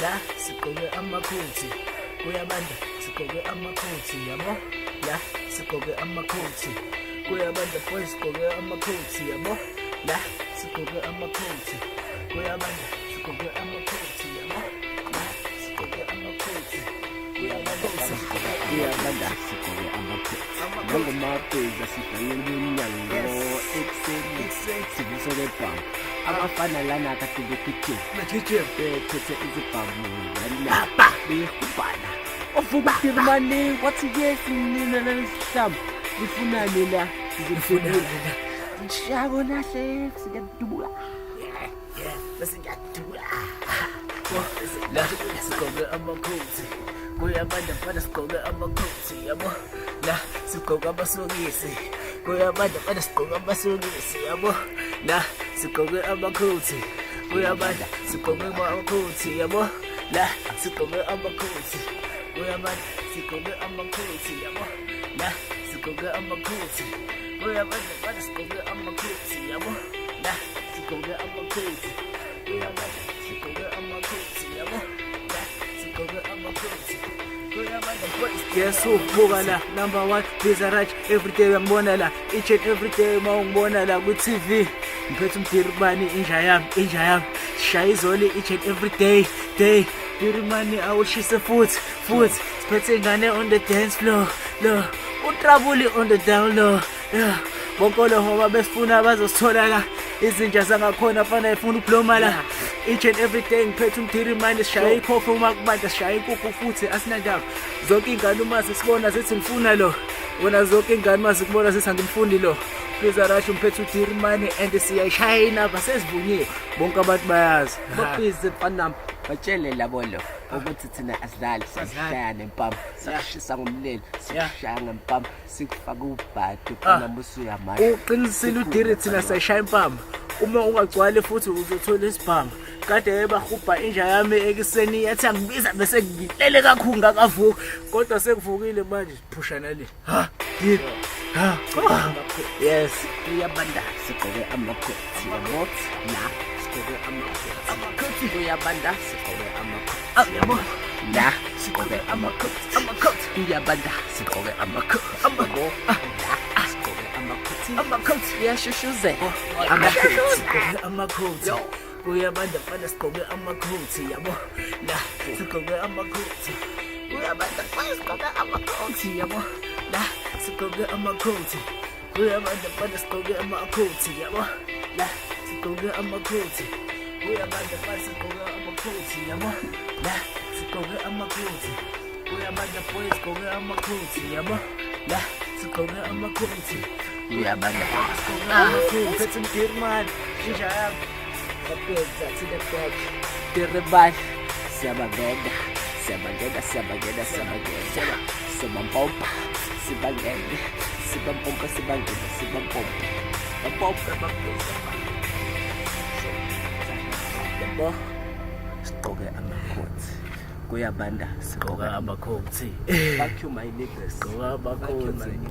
La sigqoke amakhothi, kuyabanda, sigqoke amakhothi, yabo. La sigqoke amakhothi, kuyabanda boys, sigqoke amakhothi, yabo. La sigqoke amakhothi, kuyabanda, sigqoke amakhothi, yabo. La sigqoke amakhothi, kuyabanda, kuyabanda, sigqoke amakhothi nangomabheza, sidlalela umnyango ekuseni, sivuso kwebhamu. Abafana lana kade begijima, bephethe izibhamu lana, behubhana. Ovuka Dirmane wathi, "Yes, nina lesihlamba nifunani la? Sizofuna shabo lahle, siyadubula." Yeah, bese ngiyadubula. La sigqoke amakhothi, kuyabanda mfana, sigqoke amakhothi, yabo. La sigqoke amasokisi, kuyabanda mfana, sigqoke amasokisi, yabo. La sigqoke amakhothi, kuyabanda, sigqoke amakhothi, yabo. La sigqoke amakhothi, kuyabanda, sigqoke amakhothi, yabo. La sigqoke amakhothi, kuyabanda mfana, sigqoke amakhothi, yabo. La sigqoke amakhothi, kuyabanda, sigqoke amakhothi, yabo. La sigqoke amakhothi, kuyabanda boys. Yes, ubuka la, number one Visa Raj, every day uyangibona la, each and every day uma ungibona la ku-TV, ngiphethe umdiribani, inja yami, inja yami, shaya izoli each and every day day. Dirimani awushise futhi futhi, siphethe ingane on the dance floor lo, utrabuli on the down low, yeah. Bonke lo ngoba besifuna bazosithola la, izinja zangakhona fana ifuna ukubloma la. Each and every day ngiphethe umdirimani, sishaya ikhofi uma kubanda, sishaya inkukhu futhi asinandaba. Zonke iy'ngane uma zisibona zithi ngifuna lo wena, zonke iy'ngane uma zikubona zithi angimfundi lo. Biza Rush, umphethe udirimani and siyayishaya inamba, sesivunyiwe, bonke abantu bayazi. Baphize mfanami, batshele labo lo ukuthi thina asidlali, sishaya nempama, sikushisa ngomlilo, sikushaya ngempama, sikufaka ubhadi mfanami, usuyamanje. Uqinisile udiri, thina sayishaya impama, uma ungagcwali futhi uzothola isibhamu. Kade bahubha inja yami ekuseni, yathi angibiza bese ngilele kakhulu ngakavuka, kodwa sekuvukile manje, siphusha nale ha diri ha. Yes. Kuyabanda, sigqoke amakhothi, yabo. La sigqoke amakhothi, kuyabanda, sigqoke amakhothi, yabo. La sigqoke amakhothi, amakhothi, kuyabanda, sigqoke amakhothi, yabo. La sigqoke amakhothi, amakhothi, kuyashushuzela. Amakhothi, sigqoke amakhothi, kuyabanda mfana, sigqoke amakhothi, yabo. La sigqoke amakhothi, kuyabanda mfana, sigqoke amakhothi, yabo. La sigqoke amakhothi, kuyabanda mfana, sigqoke amakhothi, yabo. La sigqoke amakhothi, kuyabanda mfana, sigqoke amakhothi, yabo. La sigqoke amakhothi, kuyabanda boys, sigqoke amakhothi, yabo. La sigqoke amakhothi, Kuyabanda. Sigqoke amakhothi, phethe umdirman, inja yami. Bapeza to the back, diribal, siyabangena, siyabangena, siyabangena, siyabangena, sibampompa, sibangene, sibampompa, sibangene, sibampompa, bampompa, bapeza, yabo. Sigqoke amakhothi, kuyabanda, sigqoke amakhothi. Fuck you my niggas. Gqoka Fuck you my amakhothi. niggas.